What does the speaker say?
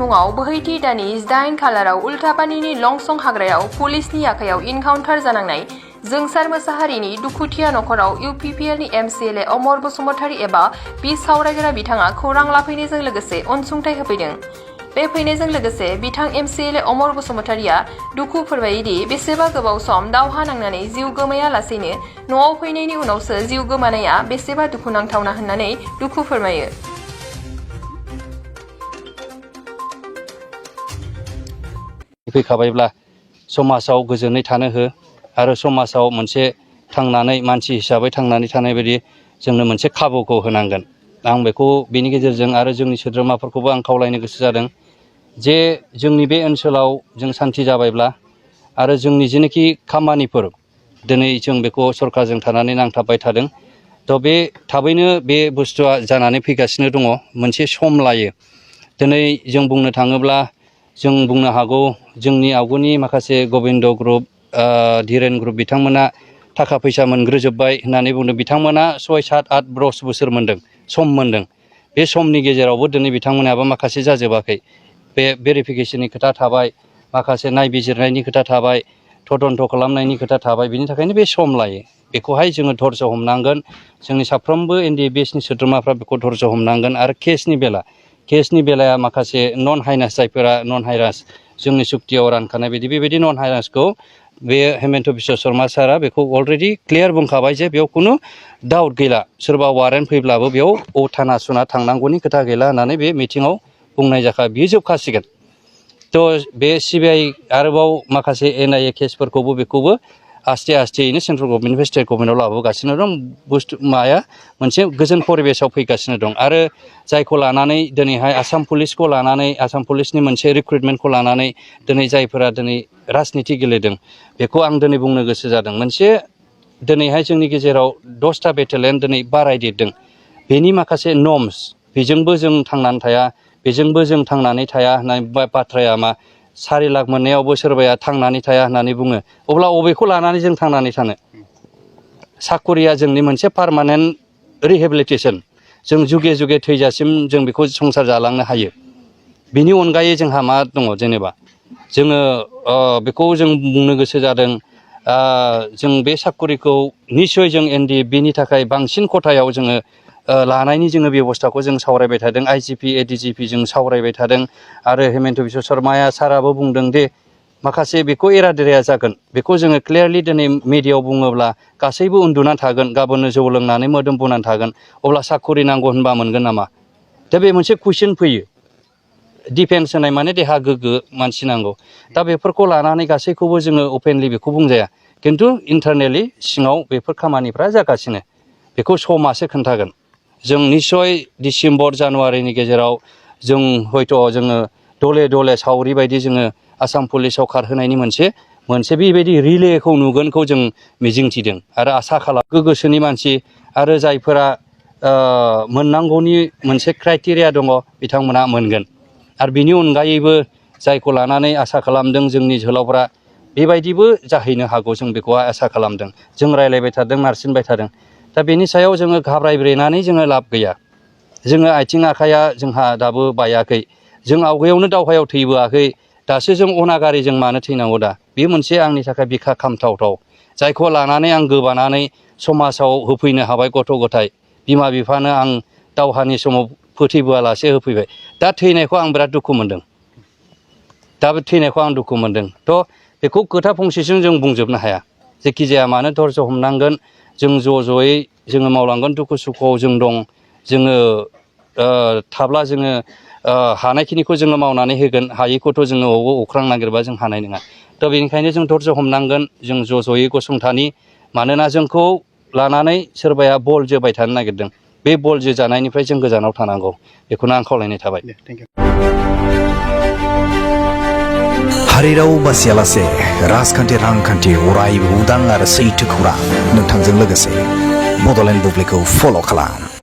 मुङाव बोहैथि दानि 8 खालाराव उल्टापानिनि लंसं हाग्रायाव पुलिसनि आखायाव इनकाउन्टार जानांनाय जोंसार मोसाहारिनि दुखुथिया नख'राव इउपिपिएलनि MCLA अमर बसुमतारी एबा पि सावरायग्रा बिथाङा खौरां लाफैनायजों लोगोसे अनसुंथाइ होफैदों। बे फैनायजों लोगोसे बिथां MCLA अमर बसुमतारीया दुखु फोरमायोदि बेसेबा गोबाव सम दावहा नांनानै जिउ गोमायालासेनो न'आव फैनायनि उनावसो जिउ गोमानाया बेसेबा दुखुनांथावना होननानै दुखु फोरमायो। फैखाबायब्ला समाजाव गोजोनै थानो हो आरो समाजाव मोनसे थांनानै मानसि हिसाबै थांनानै थानाय बायदि जोंनो मोनसे खाबुखौ होनांगोन। आं बेखौ बेनि गेजेरजों आरो जोंनि सोद्रोमाफोरखौबो आं खावलायनो गोसो जादों जे जोंनि बे ओनसोलाव जों सान्थि जाबायब्ला आरो जोंनि जेनाखि खामानिफोर दिनै जों बेखौ सरकारजों थानानै नांथाबबाय थादों थ' बे थाबैनो बे बुस्थुआ जानानै फैगासिनो दङ। मोनसे सम लायो। दिनै जों बुंनो थाङोब्ला जों बुंनो हागौ जोंनि आवगोलनि माखासे गबिन्द ग्रुप धीरेन ग्रुप बिथांमोना थाखा फैसा मोनग्रोजोब्बाय होननानै बुंदों। बिथांमोना 6, 7, 8, 10 बोसोर मोनदों, सम मोनदों। बे समनि गेजेरावबो दिनै बिथांमोनाबो माखासे जाजोबाखै। बे भेरिफिकेसननि खोथा थाबाय, माखासे नायबिजिरनायनि खोथा थाबाय, तदन्त खालामनायनि खोथा थाबाय। बिनि थाखायनो बे सम लायो। बेखौहाय जोङो धर्ज हमनांगोन। जोंनि साफ्रोमबो NDBSनि सोद्रोमाफ्रा बेखौ धर्ज हमनांगोन। आरो केसनि बेलाया माखासे नन हाइनास जायफोरा नन हाइनास जोंनि सुक्तियाव रानखानाय बायदि बेबायदि नन हाइनासखौ बे हेमन्त बिश्व शर्मा सारा बेखौ अलरेडि क्लियार बुंखाबाय जे बेयाव खुनु डाउट गैला। सोरबा वारेन्ट फैब्लाबो बेयाव थाना सुना थांनांगौनि खोथा गैला होननानै बे मिटिङाव बुंनाय जाखा बियो जोबखासिगोन। थ' बे CBI आरोबाव माखासे NIA केसफोरखौबो बेखौबो आस्ते आस्तेयैनो सेन्ट्रेल गभर्नमेन्टनिफ्राय स्टेट गभर्नमेन्टआव लाबोगासिनो दं। मोनसे गोजोन परिबेसाव फैगासिनो दं। आरो जायखौ लानानै दिनैहाय आसाम पुलिसखौ लानानै आसाम पुलिसनि मोनसे रिक्रुटमेन्टखौ लानानै दिनै जायफोरा दिनै राजनिति गेलेदों बेखौ आं दिनै बुंनो गोसो जादों। मोनसे दिनैहाय जोंनि गेजेराव 10टा बेटेलियन दिनै बारायदेरदों। बेनि माखासे नर्म्स बेजोंबो जों थांनानै थाया, बेजोंबो जों थांनानै थाया होननाय बाथ्राया मा 4 लाख मोननायावबो सोरबाया थांनानै थाया होननानै बुङो। अब्ला अबेखौ लानानै जों थांनानै थानो? साकरिया जोंनि मोनसे पार्मानेन्ट रिहेबिलिटेसन। जों जुगे जुगे थैजासिम जों बेखौ संसार जालांनो हायो। बिनि अनगायै जोंहा मा दङ जेनेबा जोङो बेखौ जों बुंनो गोसो जादों जों बे साकरिखौ निस्सय जों NDBनि थाखाय बांसिन खथायाव जोङो लानायनि जोङो बेबस्थाखौ जों सावरायबाय थादों। IGP ADGP जों सावरायबाय थादों। आरो हेमन्त बिश्व शर्माया साराबो बुंदों दे माखासे बेखौ एरादेराया जागोन। बेखौ जोङो क्लियारलि दिनै मिडियायाव बुङोब्ला गासैबो उन्दुनानै थागोन, गाबोननो जौ लोंनानै मोदोम बुनानै थागोन। अब्ला साकरि नांगौ होनबा मोनगोन नामा? दा बे मोनसे कुइसन फैयो। डिफेन्स होनाय माने देहा गोग्गो मानसि नांगौ। दा बेफोरखौ लानानै गासैखौबो जोङो अपेनलि बेखौ बुंजाया। खिन्थु इन्टारनेलि सिङाव बेफोर खामानिफ्रा जागासिनो। बेखौ समासो खोन्थागोन। जों निस्सय डिसेम्बर जानुवारिनि गेजेराव जों हयथ' जोङो दले दले सावरि बायदि जोङो आसाम पुलिसाव खारहोनायनि मोनसे बेबायदि रिलेखौ नुगोनखौ जों मिजिंथिदों आरो आसा खालामो। गोसोनि मानसि आरो जायफोरा मोननांगौनि मोनसे क्राइटेरिया दङ बिथांमोना मोनगोन। आरो बिनि अनगायैबो जायखौ लानानै आसा खालामदों जोंनि जोहोलावफ्रा बेबायदिबो जाहैनो हागौ। जों बेखौ आसा खालामदों। जों रायज्लायबाय थादों, नारसिनबाय थादों। दा बेनि सायाव जोङो घाबरायब्रेनानै जोङो लाब गैया। जोङो आथिं आखाइया जोंहा दाबो बायाखै। जों आवगायावनो दावहायाव थैबोआखै। दासो जों अनागारिजों मानो थैनांगौ दा? बे मोनसे आंनि थाखाय बिखा खामथावथाव। जायखौ लानानै आं गोबानानै समाजाव होफैनो हाबाय गथ' गथाय। बिमा बिफानो आं दावहानि समाव फोथैबोआलासे होफैबाय। दा थैनायखौ आं बिराद दुखु मोनदों। थ' बेखौ खोथा फंसेजों जों बुंजोबनो हाया। जेखि जाया मानो धर्ज हमनांगोन। जों ज'यै जोङो मावलांगोन। दुखु सुखुआव जों दं। जोङो थाब्ला जोङो हानायखिनिखौ जोङो मावनानै होगोन। हायैखौथ' जोङो अख्रां नागिरबा जों हानाय नङा। थ' बेनिखायनो जों धर्ज हमनांगोन। जों ज'यै गसंथानि। मानोना जोंखौ लानानै सोरबाया बल जोबाय थानो नागिरदों। बे बल जोजानायनिफ्राय जों गोजानाव थानांगौ। बेखौनो आं खावलायनाय थाबाय। हारिराव बासियालासे राजखान्थि रांखान्थि अरायबो उदां आरो सैथो खौरां नोंथांजों लोगोसे बड'लेण्ड बुब्लिखौ फल' खालाम।